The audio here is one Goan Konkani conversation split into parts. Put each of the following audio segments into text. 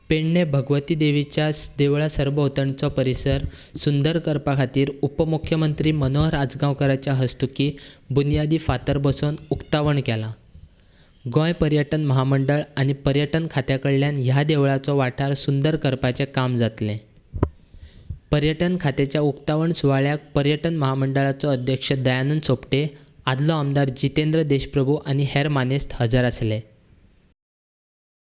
पेडणें भगवती देवीच्या देवळा सरभोंवतणचो परिसर सुंदर करपा खातीर उपमुख्यमंत्री मनोहर आजगांवकाराच्या हस्तुकीं बुन्यादी फातर बसोवन उक्तावण केलां. गोंय पर्यटन महामंडळ आनी पर्यटन खात्या कडल्यान ह्या देवळाचो वाठार सुंदर करपाचें काम जातलें. पर्यटन खात्याच्या उक्तावण सुवाळ्याक पर्यटन महामंडळाचो अध्यक्ष दयानंद सोपटे, आदलो आमदार जितेंद्र देशप्रभू आनी हेर मानेस्त हजर आसले.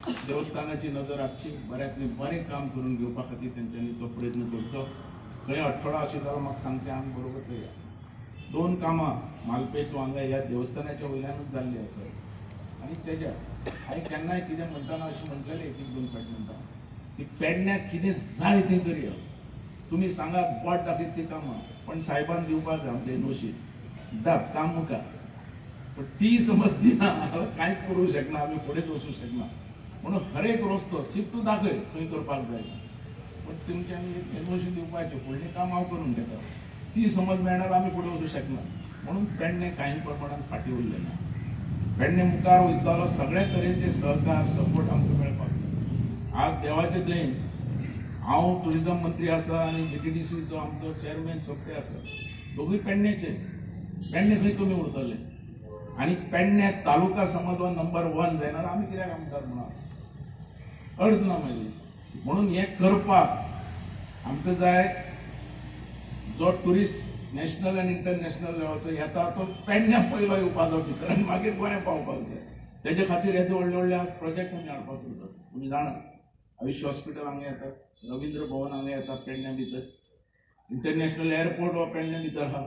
देवस्थानाची नजर आसची, बऱ्यांतलें बरें काम करून घेवपा खातीर तेंच्यांनी तो प्रयत्न करचो. खंय अडथळो आशिल्लो जाल्यार म्हाका सांगचें, आमी बरोबर करया. दोन कामां मालपेत वांगडा ह्या देवस्थानाच्या वयल्यानूच जाल्लीं आसत आनी तेज्या हांवें केन्नाय कितें म्हणटना अशें म्हणटलें, एक एक दोन फावट म्हणटा की पेडण्याक कितें जाय तें करया, तुमी सांगा, बोट दाखयत ती कामां, पण सायबान दिवपाक जाय आमचे नोशी दाब काम मुखार. पण ती समज दिना कांयच करूंक शकना, आमी फुडेंच वचूंक शकना. म्हणून हर एक रस्तो सिर्फ तूं दाखय खंय करपाक जाय, पण तुमच्यांनी एक एनओसी दिवपाची, फुडलें काम हांव करून घेता. ती समज मेळणार आमी फुडें वचूंक शकना. म्हणून पेडणें कांय प्रमाणान फाटीं उरलें ना. पेडणें मुखार वयतलो, सगळे तरेचे सहकार सपोर्ट आमकां मेळपाक जाय. आज देवाचे दयेन हांव टुरिजम मंत्री आसा आनी जीटीडीसीचो आमचो चेअरमॅन सोपटे आसा, दोगूय पेडणेचे. पेडणे खंय कमी उरतले? आनी पेडणे तालुका समज हो नंबर वन जायना, आमी कित्याक आमदार म्हणून अर्थ ना मागीर. म्हणून हें करपाक आमकां जाय, जो टुरिस्ट नॅशनल आनी इंटरनॅशनल लेवलाचो येता तो पेडण्या पयलो येवपाचो भितर आनी मागीर गोंया पावपाक जाय. तेजे खातीर येदे व्हडले व्हडले आज प्रोजेक्ट आमी हाडपाक सोदतात. तुमी जाणात, आयुश्य हॉस्पिटल हांगा येता, रवींद्र भवन हांगा येता पेडण्या भितर, इंटरनॅशनल एअरपोर्ट हो पेडण्या भितर आहा,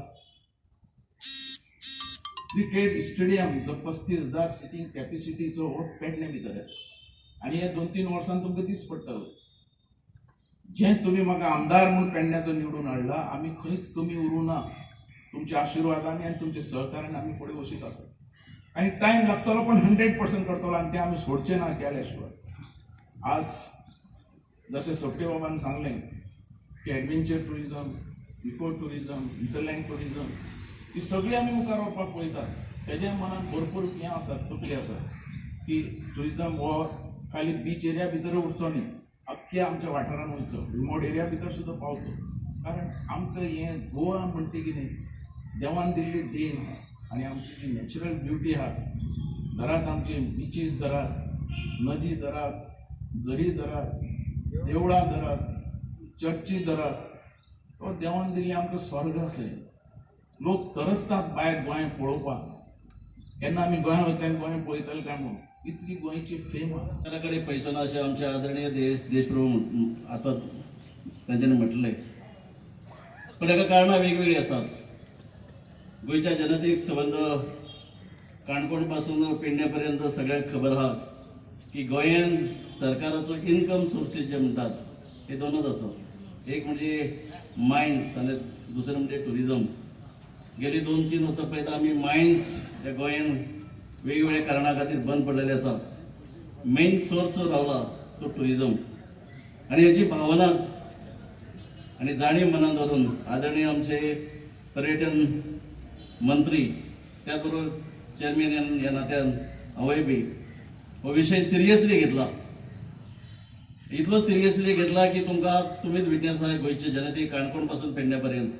क्रिकेट स्टेडियम जो 35,000 सिटींग कॅपेसिटीचो हो पेडणे भितर येता आनी हे 2-3 वर्सां तुमकां दीस पडटलो. जें तुमी म्हाका आमदार म्हूण पेडण्याचो निवडून हाडला, आमी खंयच कमी उरूं ना. तुमच्या आशिर्वादांनी आनी तुमच्या सहकार्यान आमी फुडें वचीत आसात आनी टायम लागतलो पण 100% करतलो आनी तें आमी सोडचें ना केल्या शिवाय. आज जशें सोपटे बाबान सांगलें की adventure tourism, eco tourism, hinterland tourism ही सगळी आमी मुखार व्हरपाक पळयतात. तेज्या मनान भरपूर हें आसा, तकली आसा की टुरिजम हो खाली बीच एरिया भितर उरचो न्ही, अख्ख्या आमच्या वाठारान वयचो, रिमोट एरिया भितर सुद्दां पावचो. कारण आमकां हें गोवा म्हणटा कितें देवान दिल्ली देण आहा आनी आमची जी नॅचरल ब्युटी आहा, धरात आमचे बिचीस धरात, नदी धरात, झरी धरात, देवळां धरात, चर्ची धरात, तो देवान दिल्ली आमकां स्वर्ग आसा. लोक तरसतात भायर गोंय पळोवपाक, केन्ना आमी गोंया वयतले आनी गोंय पळयतले काय म्हणून, इतली गोंयची फेम आहा. सरकाराकडे पैसो ना अशें आमचे आदरणीय देशप्रभू आतां तांच्यांनी म्हटलें, पण हाका कारणां वेगवेगळीं आसात. गोंयच्या जनतेक संबंद काणकोण पासून पेडण्या पर्यंत सगळ्यांक खबर आहा की गोंयांत सरकाराचो इनकम सोर्सीस जे म्हणटात ते दोनच आसात. एक म्हणजे मायन्स आनी दुसरें म्हणजे टुरिजम. गेली 2-3 वर्सां पळयता आमी, मायन्स ह्या गोंयांत वेगवेगळ्या कारणां खातीर बंद पडलेले आसात. मेन सोर्स जो रावला तो टुरिजम आनी हेची भावना आनी जाणीव मनात धरून आदरणीय आमचे पर्यटन मंत्री, त्याच बरोबर चेअरमॅन ह्या नात्यान हांवूय बी हो विशय सिरियसली घेतला. इतलो सिरियसली घेतला की तुमकां तुमीच विटनेस आहात, गोंयचे जनते काणकोण पासून पेडण्या पर्यंत.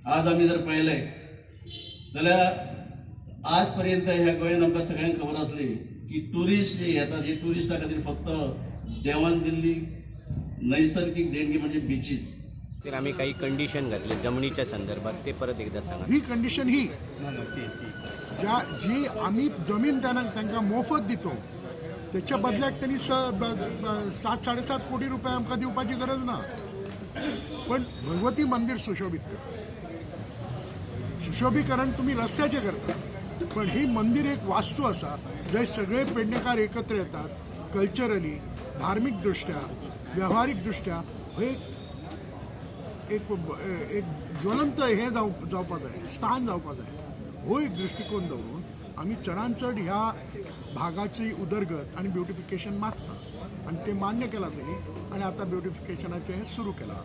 आज आमी जर पळयलें जाल्यार आज पर्यंत ह्या गोंयांत आमकां सगळ्यांक खबर आसली की टुरिस्ट जे येतात हे टुरिस्टा खातीर फक्त देवान दिल्ली नैसर्गिक देणगी म्हणजे बिचीस. तर आम्ही काही कंडिशन घातले जमिनीच्या संदर्भात, ते परत एकदा सांगा. ही कंडिशन ही ज्या जी आम्ही जमीन त्यांना तांकां मोफत दितो, त्याच्या बदल्याक त्यांनी स ब- ब- 7-7.5 कोटी रुपये आमकां दिवपाची गरज ना, पण भगवती मंदिर सुशोभित कर. सुशोभीकरण तुम्ही रस्त्याचे करता, पण ही मंदिर एक वास्तू आसा जंय सगळे पेडणेकार एकत्र येतात. कल्चरली, धार्मीक दृष्ट्या, वेव्हारीक दृष्ट्या हो एक एक एक ज्वलंत हें जावपा जाय, स्थान जावपा जाय. हो एक दृश्टिकोन दवरून आमी चडान चड ह्या भागाची उदरगत आनी ब्युटिफिकेशन मागता आनी ते मान्य केलां तेणी आनी आतां ब्युटिफिकेशनाचें हें सुरू केलां.